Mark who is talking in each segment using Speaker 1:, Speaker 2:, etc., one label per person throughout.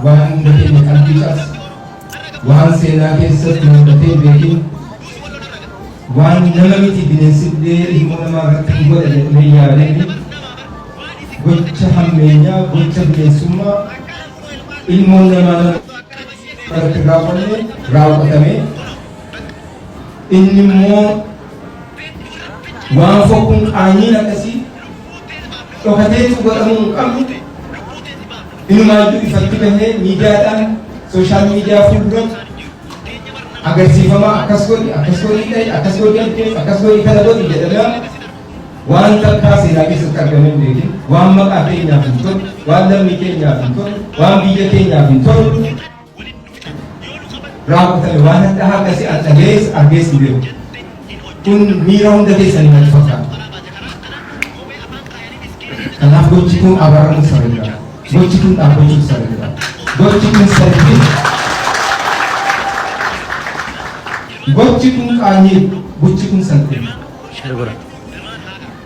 Speaker 1: Waan hunda keenya qalbii cabse, waan seenaa keessatti mul'atee hin beekin, waan nama miti bineensillee ilmoo namaa irratti hin godha jedhamee yaadeen gocha hammeenyaa, gocha bineensummaa ilmoon namaa nama irratti hin raawwanne raawwatame. Inni immoo waan fokkuun qaanyiin akkasii dhokateetu godhamuu hin qabne inumaayyuu ifatti bahee miidiyaadhaan sooshaal miidiyaa fuulduratti agarsiifamaa akkas godhi akkas godhi dha'i akkas godhi ajjees akkas godhi kana godhi jedhamaa waan takkaa seenaa keessatti argamee hin beekin, waan maqaa keenyaaf hin tolle, waan lammii keenyaaf hin tolle, waan biyya keenyaaf hin tolle raawwatame. Waan hadhaa akkasii an dhagayees argees hin beeku. Kun miira hunda keessanii natti fakkaata. Kanaaf gochi kun abaaramuu saba jira. Gochi kun dhaabbachuu saba jira. Gochi kun salphina. Gochi kun qaanyii. Gochi kun salphina.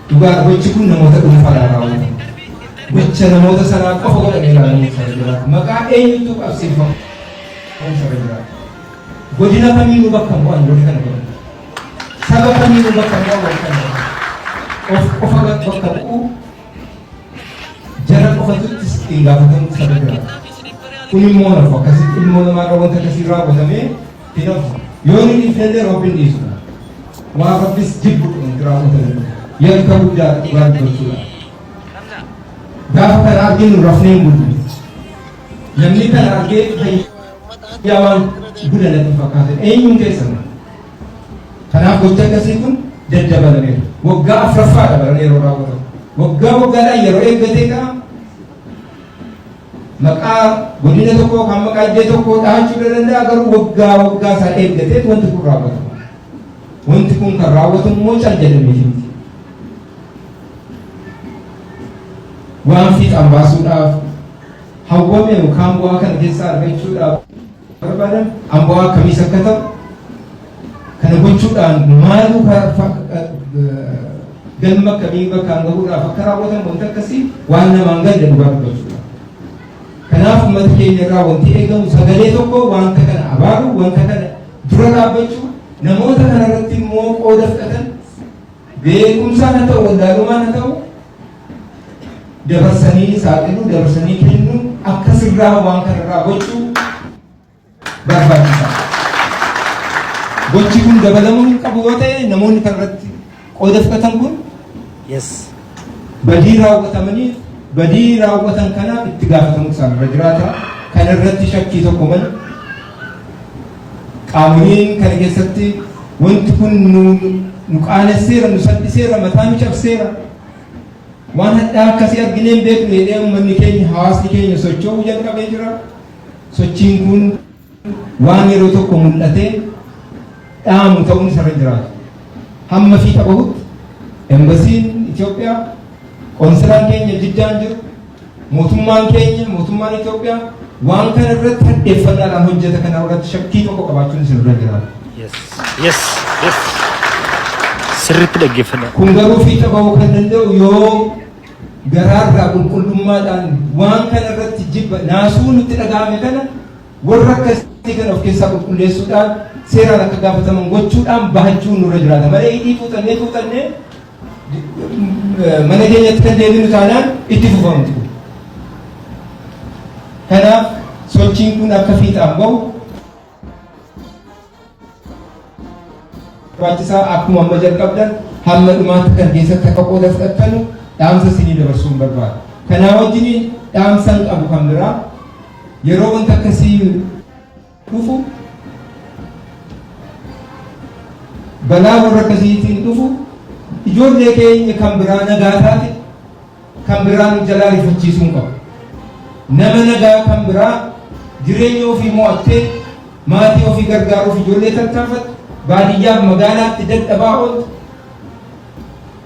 Speaker 1: Dhugaa gochi kun namoota dhuunfaadhaan raawwatama. Gocha namoota sanaa qofa godhamee ilaalamuu saba jira. Maqaa eenyutu qabsiifamu saba jira. Godina kamiinuu bakka bu'an warri kana godhan. Saba kamiinuu bakka bu'an warri kana godhan. Of qofa bakka bu'uu jara qofatutti ittiin gaafatamuu saba jira. Kun immoo nafu akkasitti ilmoo namaarra wanta akkasii raawwatamee hin hafu. Yoo ni dhiifnellee Rabbi hin dhiisu. Waan Rabbis jibbu wanti raawwatame kun. Yakka guddaa dhugaa dubbachuudha. Gaafa kana arginu rafnee hin bullu. Namni kana argee fayyaa waan bula natti fakkaatan eenyuun keessan. Kanaaf gocha akkasii kun daddabalameera. Waggaa afuraffaadha baran yeroo raawwatamu. Waggaa waggaadhaan yeroo eeggatee ka'a. Maqaa godina tokkoo kan maqaa iddoo tokkoo dhahachuu danda'a, garuu waggaa waggaa isaa eeggatee wanti kun raawwatama. Wanti kun kan raawwatamu immoo cal jedhameef miti. Waan fiixaan baasuudhaaf hawwame yookaan bu'aa kana keessaa argachuudhaaf barbaadan an bu'aa akkamiis akka ta'u kana gochuudhaan maaluu galma akkamii bakkaan gahuudhaaf akka raawwatan wanti akkasii waan namaan galle dhugaa dubbachuudha. Kanaaf uummata keenya irraa wanti eegamu sagalee tokko wanta kana abaaru, wanta kana dura dhaabbachuu, namoota kana irratti immoo qooda fudhatan beekumsaan haa ta'u wallaalumaan haa ta'u dabarsanii saaxiluu, dabarsanii kennuu, akkasirraa waan kanarraa gochuu barbaachisaadha. Gochi kun dabalamuu hin qabu yoo ta'e namoonni kanarratti qooda fudhatan kun badii raawwatamaniif badii raawwatan kanaaf itti gaafatamuu isaanirra jiraata. Kana irratti shakkii tokko malee qaamoleen kana keessatti wanti kun nu qaanesseera, nu salphiseera, mataa nu cabseera. Waan hadhaa akkasii arginee hin beeknu jedhee uummanni keenya, hawaasni keenya socho'uu jalqabee jira. Sochiin kun waan yeroo tokko mul'atee dhaamu ta'uun isarra jiraatu. Hamma fiixa bahutti embasiin Itoophiyaa, qoonsilaan keenya Jiddaan jiru, mootummaan keenya, mootummaan Itoophiyaa waan kana irratti hadheeffannaadhaan hojjeta, kana irratti shakkii tokko qabaachuun isin irra jiraatu.
Speaker 2: Yes. Sirriitti dhaggeeffadha.
Speaker 1: Kun garuu fiixa bahuu kan danda'u yoo garaarraa qulqullummaadhaan waan kana irratti jibba naasuu nutti dhaga'ame kana warra akkasii kana of keessaa qulqulleessuudhaan seeraan akka gaafataman gochuudhaan bahachuu nurra jiraata malee hidhii xuuxannee xuuxannee mana keenyatti kan deebinu taanaan itti fufamtu. Kanaaf sochiin kun akka fiixaan bahu barbaachisaa. Akkuma amma jalqabdan hamma dhumaatti kan keessatti akka qooda fudhattanu dhaamsa isinii dabarsuun barbaada. Kanaa wajjin dhaamsan qabu kan biraa, yeroo wanta akkasii dhufu, balaa warra akkasiitiin dhufu, ijoollee keenya kan biraa nagaa taate kan biraa nu jalaa rifachiisuu hin qabu. Nama nagaa kan biraa jireenya ofii mo'attee maatii ofii gargaaruuf ijoollee tattaafattu, baadiyyaaf magaalaatti dadhabaa ooltu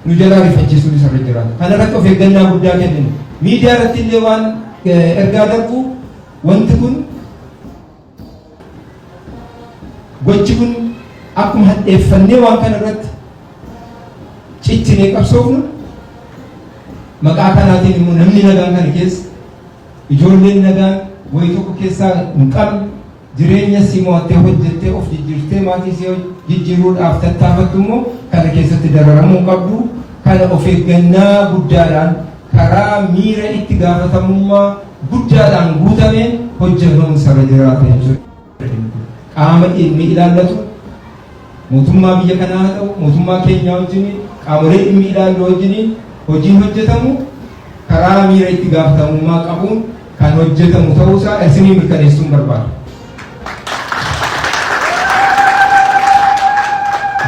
Speaker 1: nu jalaa rifachiisuun isarra jiraata. Kana irratti of eeggannaa guddaa kennina. Miidiyaa irratti illee waan ergaa darbu, wanti kun, gochi kun, akkuma hadheeffannee waan kana irratti ciccinee qabsoofnu, maqaa kanaatiin immoo namni nagaan kana keessa ijoolleen nagaan wayii tokko keessaa hin qabne, jireenya sii mo'attee hojjettee of jijjiirtee maatii sii jijjiiruudhaaf tattaafattu immoo kana keessatti dararamuu hin qabdu. Kana of eeggannaa guddaadhaan karaa miira itti gaafatamummaa guddaadhaan guutameen hojjetamuun sarra jiraata jechuudha. Qaama dhimmi ilaallatu, mootummaa biyya kanaa haa ta'u, mootummaa keenyaa wajjiniin, qaamolee dhimmi ilaallu wajjiniin hojiin hojjetamu karaa miira itti gaafatamummaa qabuun kan hojjetamu ta'uusaa isinii mirkaneessuun barbaada.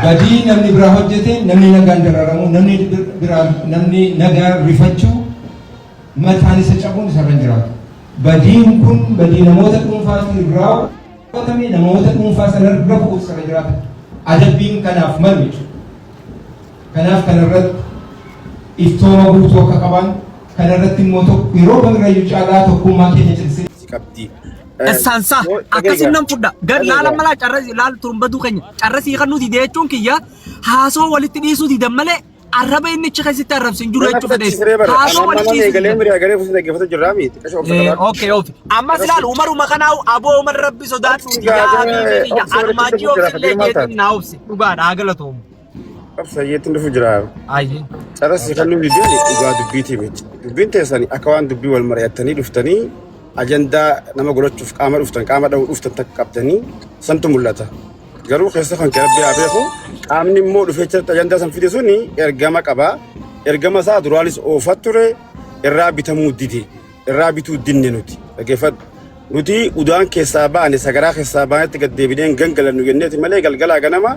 Speaker 1: Badii namni biraa hojjete namni nagaan dararamuu, namni biraa namni nagaan rifachuu, mataan isa cabuun isarra hin jiraatu. Badiin kun badii namoota dhuunfaatiin raawwatame namoota dhuunfaa sanarra bu'uuf isarra jiraata. Adabbiin kanaaf malu jechuudha. Kanaaf kanarratti iftooma guutuu akka qaban, kanarratti immoo tokko yeroo kamirrayyuu caalaa tokkummaa keenya cimsinee
Speaker 3: qabdi.
Speaker 4: Essansa akkasin nan fudha. Gar laala malaa carra laal turumbaduu keenya carra sii kan nuti jechuun kiyya haasoo walitti dhiisuu didan malee arraba inni achi keessatti arrabsu hin jiru
Speaker 3: Nama
Speaker 4: jechuu fedhees.
Speaker 3: fudhachiisiree bara.
Speaker 4: Haasoo
Speaker 3: Amma
Speaker 4: walitti
Speaker 3: nama
Speaker 4: dhiisuu
Speaker 3: eegalee
Speaker 4: didan.
Speaker 3: mirii agalee fuusi dhaggeeffatu jirraa miti. Qasha obsa qabaadhu.
Speaker 4: Okay, okay. Ammas ilaal umaruma kanaa aboo umar rabbi sodaadhuuti
Speaker 3: Obsi
Speaker 4: yaa
Speaker 3: gaafee
Speaker 4: habiibii kiyya
Speaker 3: obsi walitti
Speaker 4: anumaa
Speaker 3: dhufu
Speaker 4: jii
Speaker 3: jira
Speaker 4: obsillee
Speaker 3: fakkii maal
Speaker 4: jeetiin
Speaker 3: taate?
Speaker 4: naa obsi dhugaadha haa galatoomu.
Speaker 3: Obsa yeetiin dhufu jira.
Speaker 4: Ayyee.
Speaker 3: Carras kan nuti deemu dhugaa dubbiitii miti. Dubbiin teessanii akka waan dubbii wal mari'attanii dhuftanii ajandaa nama godhachuuf qaama dhuftan qaama dha'uu dhuftan takka qabdanii santu mul'ata. Garuu keessa kan kee rabbi haa beeku. Qaamni immoo dhufee achirratti ajandaa san fide suni ergama qaba. Ergama isaa duraanis oofa ture irraa bitamuu dide. Irraa bituu dinne nuti. Dhaggeeffadhu. Nuti udaan keessaa baane sagaraa keessaa baanetti gad deebineen gangalannu jenneeti malee galgalaa ganama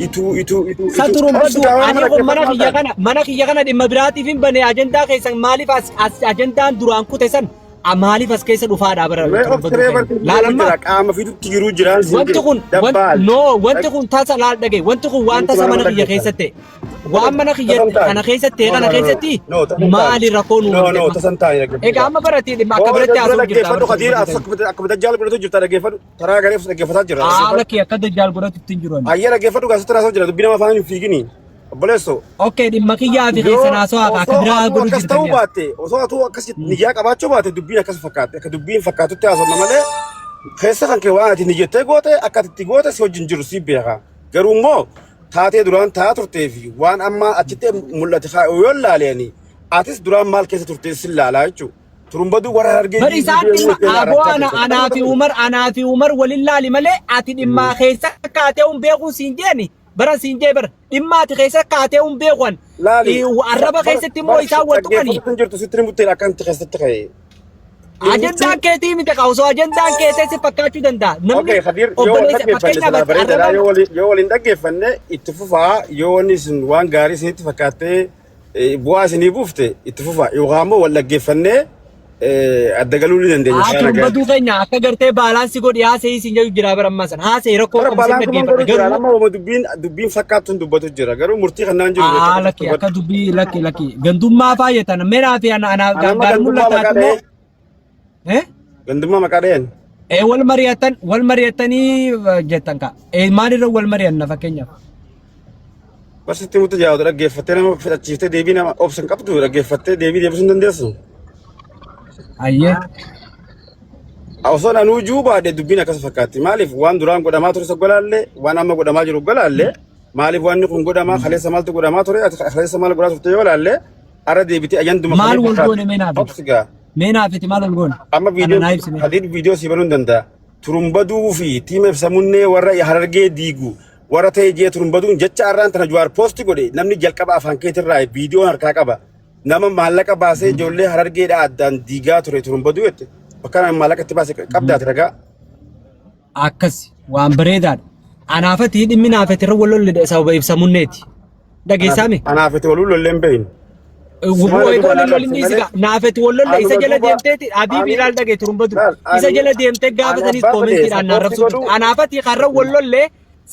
Speaker 3: ituu ituu ituu
Speaker 4: Sa
Speaker 3: ituu.
Speaker 4: turumbadhu
Speaker 3: Obsi gaa waan
Speaker 4: ani
Speaker 3: nama
Speaker 4: kun mana
Speaker 3: dhaggeeffadhu maal
Speaker 4: kiyya
Speaker 3: taate?
Speaker 4: kana mana kiyya kana dhimma biraatiif hin bane ajandaa keessan maaliif as as ajandaan duraan kute san maaliif as keessa dhufaadha bara
Speaker 3: Mee
Speaker 4: turumbadhu
Speaker 3: obsiree
Speaker 4: keenya
Speaker 3: barti jiruu
Speaker 4: laalamma
Speaker 3: jira qaama fidutti jiruu jiraan siin
Speaker 4: wanti
Speaker 3: jedhe
Speaker 4: kun
Speaker 3: dabbaal.
Speaker 4: no wanti kun tasa laal dhagaye wanti kun waan
Speaker 3: Wanti
Speaker 4: tasa
Speaker 3: waan
Speaker 4: mana
Speaker 3: nama
Speaker 4: kiyya
Speaker 3: dhaggeeffatu.
Speaker 4: keessatti waan mana kiyya
Speaker 3: Tasan taane.
Speaker 4: kana keessatti
Speaker 3: No,
Speaker 4: kana
Speaker 3: no, no, no.
Speaker 4: keessatti
Speaker 3: No, tasan taane.
Speaker 4: maali rakkoo nu
Speaker 3: No, no,
Speaker 4: uumte
Speaker 3: tasan taane dhaggeeffadhu.
Speaker 4: egaa amma baratii dhimma akka
Speaker 3: Boo,
Speaker 4: biratti
Speaker 3: dura
Speaker 4: haasa'u jirta
Speaker 3: dhaggeeffadhu
Speaker 4: bara
Speaker 3: Kadiir
Speaker 4: turumbadhu keenya
Speaker 3: akkuma dajjaal godhatu jirta dhaggeeffadhu. Taraa gareef dhaggeeffataa jirra
Speaker 4: haala
Speaker 3: dhaggeeffadhu.
Speaker 4: kee akka dajjaal godhatutti hin jiru ani.
Speaker 3: Ayyee dhaggeeffadhu gaasatti haasa'u jira dubbii nama afaan hin fiigini. Obboleessoo.
Speaker 4: Okay, dhimma kiyyaa fi
Speaker 3: Yoo
Speaker 4: keessan haasawaa akka
Speaker 3: osoo
Speaker 4: biraa
Speaker 3: atuu
Speaker 4: godhu
Speaker 3: akkas ta'uu
Speaker 4: jirtanii as.
Speaker 3: baatte osoo atuu akkas niyyaa qabaachuu baatte dubbiin akkas fakkaatti akka dubbiin fakkaatutti haasofna malee keessa kan kee waan ati niyyattee goote akka ati itti goote si wajjin jiru si beeka. Garuu immoo taatee duraan ta'aa turtee fi waan amma achitti mul'ate yoo ilaaleeni atis duraan maal keessa turte si ilaalaa jechuudha. Turumbaduu warra harargee
Speaker 4: Bar
Speaker 3: diiguu
Speaker 4: isaan
Speaker 3: deemuu
Speaker 4: dhimma
Speaker 3: jettee
Speaker 4: aboo
Speaker 3: arrabsaa
Speaker 4: ana
Speaker 3: turte.
Speaker 4: anaa fi Umar anaa fi Umar walin laali malee ati dhimmaa keessa kaatee hin beekuun siin jeeni bara siin jee bar dhimma ati keessa kaatee hin beekuan
Speaker 3: Laali
Speaker 4: arraba
Speaker 3: bara
Speaker 4: keessatti immoo
Speaker 3: bara
Speaker 4: isaan wal tuqanii
Speaker 3: dhaggeeffatu hin jirtu sitti ni mutteera akka inni keessatti ka'e. Dhimmichi
Speaker 4: ajandaan keetii miti kaa osoo ajandaan keetee si fakkaachuu danda'a namni
Speaker 3: Okay, Khadir, yoo wal
Speaker 4: obboleessa
Speaker 3: dhaggeeffanne
Speaker 4: fakkeenyaaf
Speaker 3: silaa
Speaker 4: ati
Speaker 3: bareedaadha.
Speaker 4: arraba
Speaker 3: Yoo wal hin dhaggeeffanne itti fufaa. Yoo wanni isin waan gaarii isinitti fakkaattee bu'aa isinii buufte itti fufaa. Yookaan immoo wal dhaggeeffannee adda galuu ni dandeenya
Speaker 4: Haa
Speaker 3: karaa nagaa.
Speaker 4: turbaduu keenya akka gartee baalaansii godhi haasa'ii siin jedhu jira bara ammaa sana haasa'ii rakkoo
Speaker 3: Bara
Speaker 4: qabu siin
Speaker 3: baalaansii
Speaker 4: dhaggeeffadha
Speaker 3: godhu jira.
Speaker 4: garuu
Speaker 3: Nama wama dubbiin dubbiin fakkaattuun dubbatu jira. Garuu murtii kannaan jiru
Speaker 4: aa
Speaker 3: beekama
Speaker 4: lakki akka
Speaker 3: dubbadhu.
Speaker 4: dubbii lakki lakki gandummaa faayatan menaa fi ana ana
Speaker 3: Ana amma
Speaker 4: gaar
Speaker 3: gandummaa maqaa
Speaker 4: mul'ataatu immoo
Speaker 3: dhahee.
Speaker 4: eh
Speaker 3: Gandummaa maqaa dhaheen.
Speaker 4: eh wal mari'atan wal mari'atanii jettan ka eh maalirra wal mari'anna fakkeenyaaf
Speaker 3: Barsiisti mutu jaawatu dhaggeeffattee nama fudhachiiftee deebii nama obsa hin qabdu dhaggeeffattee deebii deebisuu hin dandeessu.
Speaker 4: ayyee
Speaker 3: Osoo anuu juu baadhe dubbiin akkas fakkaatti. Maaliif waan duraan godhamaa ture isa golaallee waan amma godhamaa jiru golaallee maaliif wanni kun godhamaa kaleessa maaltu godhamaa ture ati kaleessa maal godhaa turte yoo laalle arra deebitee ajanduma
Speaker 4: maal
Speaker 3: kalee
Speaker 4: wal
Speaker 3: fakkaatti.
Speaker 4: goone mee naaf
Speaker 3: Obsi gaa.
Speaker 4: mee naafiti maal wal goone
Speaker 3: Amma
Speaker 4: kana
Speaker 3: viidiyoo
Speaker 4: naa ibsi mee
Speaker 3: hadiid viidiyoo sii banuu hin danda'a. Turumbaduu fi tiima ibsamunnee warra harargee diigu warra ta'e jee turumbaduun jecha arraan tana Jawaar poosti godhe namni jalqaba afaan keetirraa viidiyoon harkaa qaba. Nama maallaqa baasee ijoollee harargeedhaa addaan diigaa ture turumbaduu jette. Bakka nama maallaqa itti baase qabdaati ragaa.
Speaker 4: Akkas waan bareedaadha. Anaafati dhimmi naafati irra wal lolle sababa ibsamunneeti. Dhageessaame?
Speaker 3: Anaafati waluu lolleen beeynu. Sumaana
Speaker 4: Wal
Speaker 3: duuba
Speaker 4: lolle
Speaker 3: naa qabse
Speaker 4: inni
Speaker 3: malee.
Speaker 4: isiga naafati wal lolle isa
Speaker 3: Anuma
Speaker 4: jala
Speaker 3: duuba
Speaker 4: deemteeti abiibi
Speaker 3: ani
Speaker 4: ilaal dhagee turumbadu
Speaker 3: laal
Speaker 4: isa
Speaker 3: ani
Speaker 4: jala deemtee
Speaker 3: ani
Speaker 4: gaafa sanis
Speaker 3: abbaa fedhe
Speaker 4: koomentiidhaan na
Speaker 3: sappoortii
Speaker 4: arrabsuu turte.
Speaker 3: godhu
Speaker 4: Anaafati karra wal lolle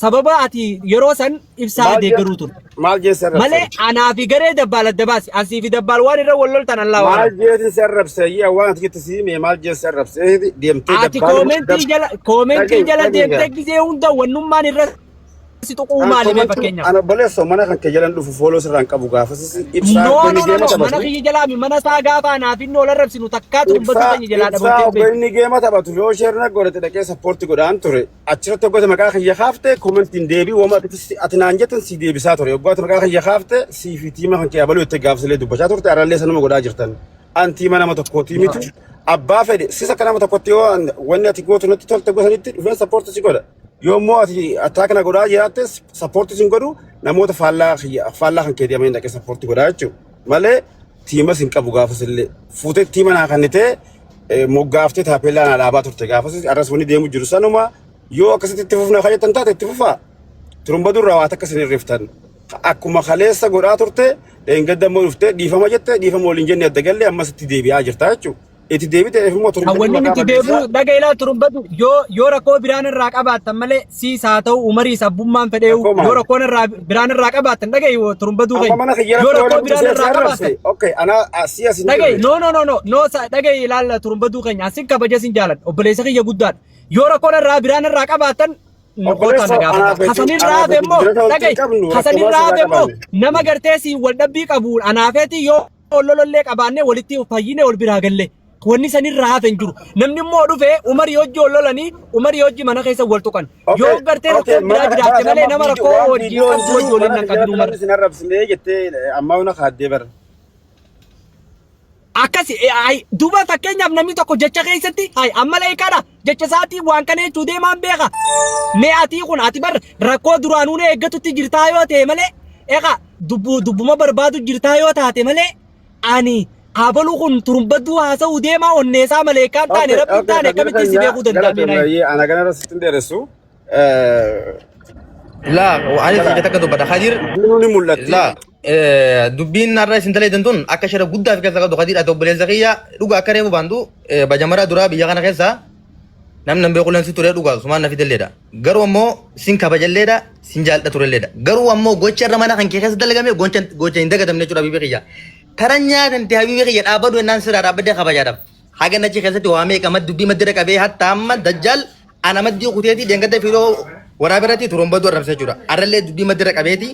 Speaker 4: sababa ati yeroo san ibsaa
Speaker 3: maal jee
Speaker 4: deeggaruu turte.
Speaker 3: maal jee si
Speaker 4: Malee
Speaker 3: arrabse
Speaker 4: anaa fi garee dabbaal adda baasi. Asii fi dabbaal waan irra wal loltan allaa
Speaker 3: maal
Speaker 4: waalam.
Speaker 3: jeetin si arrabse ayyaa waan ati jette si hime maal jee si arrabse deemtee
Speaker 4: Ati
Speaker 3: dabbaalu
Speaker 4: koomentii jala koomentii
Speaker 3: dhagahi
Speaker 4: jala
Speaker 3: dhagahi
Speaker 4: deemtee gisee hunda wannummaan irra si tuquu maali mee fakkeenyaaf?
Speaker 3: Ana obboleessoo mana kan kee jalan dhufu fooloo sirraan qabu gaafas ibsaa
Speaker 4: No,
Speaker 3: inni
Speaker 4: no, no,
Speaker 3: geema
Speaker 4: no. Mana
Speaker 3: taphatu.
Speaker 4: kiyya jalaa mi mana isaa gaafa anaaf inni ol arrabsinu takkaa turumbatu
Speaker 3: Ibsaa
Speaker 4: keenya jalaa
Speaker 3: ibsaa
Speaker 4: dhabamtee
Speaker 3: obbo
Speaker 4: beektu.
Speaker 3: inni geema taphatu yoo sheerna godhate dhaqee sappoorti godhaan ture. Achirratti hoggoota maqaa kiyya kaafte komentiin deebii wama ati naan jettan si deebisaa ture. Hoggoota maqaa kiyya kaafte sii fi tiima kan kee abaluu itti gaafsilee dubbachaa turte arallee sanuma godhaa jirtan. An tiima nama tokkootii miti. Abbaa fedhe sis akka nama tokkotti yoo wanni ati gootu natti tolte gosanitti dhufeen sappoorti si godha. Yoo immoo ati attaa kana godhaa jiraattes sappoorti sin godhu namoota faallaa kiyya faallaa kan kee deemanii dhaqee sappoorti godhaa jechuudha. Malee tiimas hin qabu gaafas illee. Fuutee tiima naa kennitee moggaaftee taapeellaa naa dhaabaa turte gaafas arras wanni deemu jiru sanuma yoo akkasitti itti fufna kan jettan taate itti fufaa. Turumba durraa waa takka isin hirriftan. Akkuma kaleessa godhaa turte dheengadda immoo dhuftee dhiifama jette dhiifama waliin jenne adda galle ammas itti deebi'aa jirta jechuudha. Itti deebite immoo turumba
Speaker 4: Wanni
Speaker 3: maqaa
Speaker 4: nuti
Speaker 3: balleessaa.
Speaker 4: deebi'u dhaga ilaa turumbatu yoo yoo rakkoo biraan irraa qabaattan malee siis haa ta'u umariis abbummaan fedheewu
Speaker 3: Rakkoo
Speaker 4: yoo
Speaker 3: maali?
Speaker 4: rakkoon irraa biraan irraa qabaattan dhaga'i turumbatuu
Speaker 3: Amma
Speaker 4: keenya
Speaker 3: mana kiyya
Speaker 4: yoo
Speaker 3: irratti
Speaker 4: rakkoo
Speaker 3: waliin
Speaker 4: biraan
Speaker 3: dhufee si
Speaker 4: irraa
Speaker 3: arrabse.
Speaker 4: qabaattan
Speaker 3: Okay, ana si as hin
Speaker 4: dhaga'i
Speaker 3: jirre.
Speaker 4: no no no no no dhaga'i ilaalla turumbatuu keenya asin kabaja sin jaaladha obboleessa kiyya guddaadha yoo rakkoon irraa biraan irraa qabaattan kottaa na
Speaker 3: Obboleessa
Speaker 4: gaafadha
Speaker 3: anaa fi
Speaker 4: kasanirraa
Speaker 3: anaa
Speaker 4: hafe
Speaker 3: fi
Speaker 4: immoo
Speaker 3: guddina walitti
Speaker 4: dhaga'i
Speaker 3: hin qabnu rakkoo maal
Speaker 4: kasanirraa
Speaker 3: sirraa
Speaker 4: hafe immoo
Speaker 3: qabaanne.
Speaker 4: nama gartee siin wal dhabbii qabu anaafeeti yoo lolollee qabaannee walitti fayyine wal biraa galle wanni sanirraa hafe hin jiru namni immoo dhufe umarii hojii wal lolanii umarii hojii mana keessa wal tuqan
Speaker 3: Okay,
Speaker 4: yoo gartee
Speaker 3: okay,
Speaker 4: rakkoon biraa
Speaker 3: mana
Speaker 4: jiraatte malee
Speaker 3: amma
Speaker 4: nama
Speaker 3: viidiyoo
Speaker 4: rakkoo
Speaker 3: waan
Speaker 4: wajjin
Speaker 3: viidiyoon
Speaker 4: qabdu wajji
Speaker 3: jiru
Speaker 4: waliin
Speaker 3: mana
Speaker 4: nan
Speaker 3: kiyya
Speaker 4: qabin
Speaker 3: irratti
Speaker 4: umar
Speaker 3: namni sin arrabsine jettee ammaa una kaaddee bara.
Speaker 4: Akkasi ay duuba fakkeenyaaf namni tokko jecha keessatti ay amma leekaadha jecha isaatii waan kana jechuu deemaan beeka. Mee atii kun ati bar rakkoo duraanuu na eeggatutti jirtaa yoo ta'e malee egaa dubbu dubbuma barbaadu jirtaa yoo taate malee ani abaluu kun turumbadduu haasa'uu deemaa onneesaa maleekaan taane
Speaker 3: Okay,
Speaker 4: rabbiin
Speaker 3: okay,
Speaker 4: taane
Speaker 3: kadir
Speaker 4: akkamittiin si
Speaker 3: keenya
Speaker 4: beekuu danda'ame
Speaker 3: galatoomna
Speaker 4: naayi.
Speaker 3: iyyee ana kanarra sitti hin dheeressu.
Speaker 5: Laa ani si takka dubbadha. Kadir
Speaker 3: Dubbiin ni mul'atti.
Speaker 5: laa dubbiin har'a isin talee tun akka shira guddaa fi keessa qabdu Kadir ati obboleessa kiyya dhuga akka reefu baantu bajamara duraa biyya kana keessa namni nan beeku lensi ture dhuga sumaan na fidelleedha. Garuu ammoo sin kabajalleedha sin jaalladha turelleedha. Garuu ammoo gocha irra mana kan kee keessa dalagame gocha gocha hin dagatamne jechuudha habiibi kiyya. Tara nyaatan ta'e habiibi kiyya dhaabbadhu ennaan sirraa dhaabbadee kabajaadhaaf. Haga nachi keessatti waa meeqa dubbii maddira qabee hatta amma dajjaal ana maddii kuteetii deengadda fiiroo waraaba irratti turumbaduu arrabsa jechuudha. Arrallee dubbii maddira qabeeti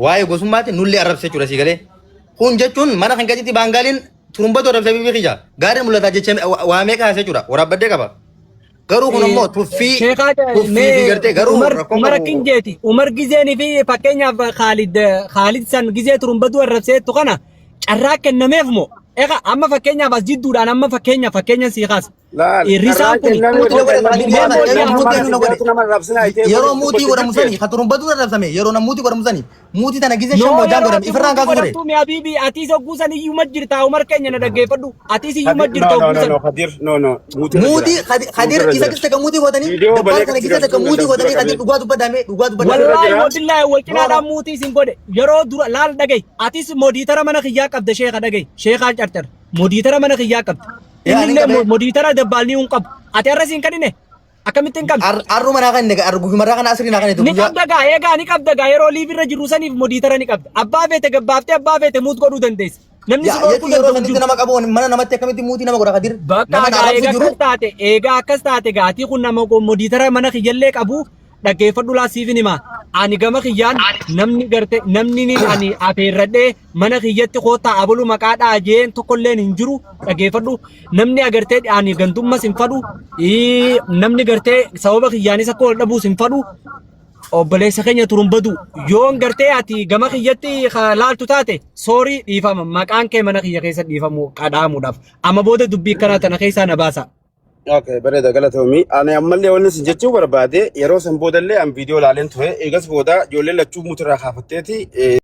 Speaker 5: waa'ee gosummaatti nullee arrabsa jechuudha sii galee. Kun jechuun mana kan keessatti baangaaliin turumbaduu arrabsa biyya kiyya. Gaariin mul'ata jecha waa meeqa haasa jechuudha. Waraabbadee qaba. Garuu kun ammoo tuffii
Speaker 4: Sheekaa
Speaker 5: tuffii fi gartee garuu
Speaker 4: Umar
Speaker 5: rakkoon
Speaker 4: Umar
Speaker 5: qabu.
Speaker 4: akkin jeeti Umar gizeenii fi fakkeenyaaf Khaalid Khaalid san gizee turumbaduu arrabseettu kana carraa kennameef moo egaa amma fakkeenyaaf as jidduudhaan amma fakkeenya fakkeenya sii kaasa.
Speaker 3: Laal,
Speaker 4: Risaan
Speaker 3: carraan
Speaker 4: kun
Speaker 3: kenname
Speaker 5: Muutii na godhe
Speaker 3: booda
Speaker 5: Khaalid
Speaker 3: nama
Speaker 5: yeroo
Speaker 3: nama
Speaker 5: muutii na godhe.
Speaker 3: mana nama arrabsinaa itee
Speaker 5: Yeroo
Speaker 3: godhe
Speaker 5: muutii
Speaker 3: dubbatti
Speaker 5: godhamu sani
Speaker 3: jirti.
Speaker 5: ka turumbaduu arrabsame yeroo nam muutii godhamu sani muutii tana gizee shan
Speaker 4: Noo
Speaker 5: moo jaan
Speaker 4: yeroo
Speaker 5: godhame
Speaker 4: ati
Speaker 5: ifirraan
Speaker 4: muutii
Speaker 5: kaasuu ture.
Speaker 4: godhattu mi habiibi atiis hogguu san iyyuu jirta Umar keenya na dhaggeeffadhu atiis iyyuu
Speaker 3: Kadir,
Speaker 4: jirta
Speaker 3: no, no,
Speaker 4: hogguu
Speaker 3: no,
Speaker 4: san.
Speaker 3: no, Kadir, no, no, muutii irra
Speaker 5: Muutii
Speaker 3: jira.
Speaker 5: Khadi-
Speaker 3: Muutii
Speaker 5: Khadir
Speaker 3: irra
Speaker 5: isa
Speaker 3: jira.
Speaker 5: keessa kan muutii godhanii
Speaker 3: Viidiyoo
Speaker 5: dabbaal
Speaker 3: balee
Speaker 5: kana
Speaker 3: kasi
Speaker 5: keessa kan
Speaker 3: galchuun
Speaker 5: muutii
Speaker 3: danda'u
Speaker 5: godhanii
Speaker 3: dura
Speaker 5: Khadir
Speaker 3: qabee.
Speaker 5: dhugaa dubbadame dhugaa dubbadame.
Speaker 3: Muutii irra
Speaker 4: Wallaahi
Speaker 3: jira.
Speaker 4: wabillaahi wal
Speaker 5: No no.
Speaker 4: cinaadhaan muutii isin godhe yeroo dura laal dhagahi atis modiitara mana kiyyaa qabda sheeka dhagahi sheekaan carcar modiitara mana kiyyaa qabda
Speaker 5: Yaa
Speaker 4: inni
Speaker 5: ni
Speaker 4: illee
Speaker 5: qabee.
Speaker 4: modiitara dabbaalni hin qabu ati har'a siin kadhine akkamittiin qabde
Speaker 5: Arruma naa kan argu guyyumarraa kana asrii naa kan
Speaker 4: ni
Speaker 5: guyyaa.
Speaker 4: qabda gaa eegaa ni qabda gaa yeroo liif irra jirru saniif modiitara ni qabda abbaa feete gabbaaftee abbaa feete muut godhuu dandeessa namni si
Speaker 5: Yaa
Speaker 4: dhorkuu
Speaker 5: jechuun yeroo
Speaker 4: danda'u
Speaker 5: sanitti
Speaker 4: jiru.
Speaker 5: nama qabu mana namatti akkamitti muutii nama godha Khadir.
Speaker 4: Bakka
Speaker 5: Nama
Speaker 4: gaa
Speaker 5: arrabsu
Speaker 4: eega
Speaker 5: jiru.
Speaker 4: akkas taate eega akkas taate gaatii kun nama modiitara mana kiyyallee qabu dhaggeeffadhu laa siifin hima. Ani gama kiyyaan namni garte namni ni ani afeerradhee mana kiyyatti koottaa abalu maqaa dhaajeen tokkolleen hin jiru dhaggeeffadhu. Namni agartee ani gandummas hin fadhu namni gartee sababa kiyyaanis akka wal dhabuus hin fadhu. Obboleessa keenya turumbadu yoon gartee ati gama kiyyatti laaltu taate soorii dhiifama maqaan kee mana kiyya keessa dhiifamu qadhaamuudhaaf amma booda dubbii akkanaa tana keessaa na baasa.
Speaker 3: Okay, bareeda galatoomii. Ani ammallee wanni isin jechuu barbaade yeroo san boodallee an viidiyoo ilaaleen ture. Eegas booda ijoolleen lachuu mutirraa kaafatteeti.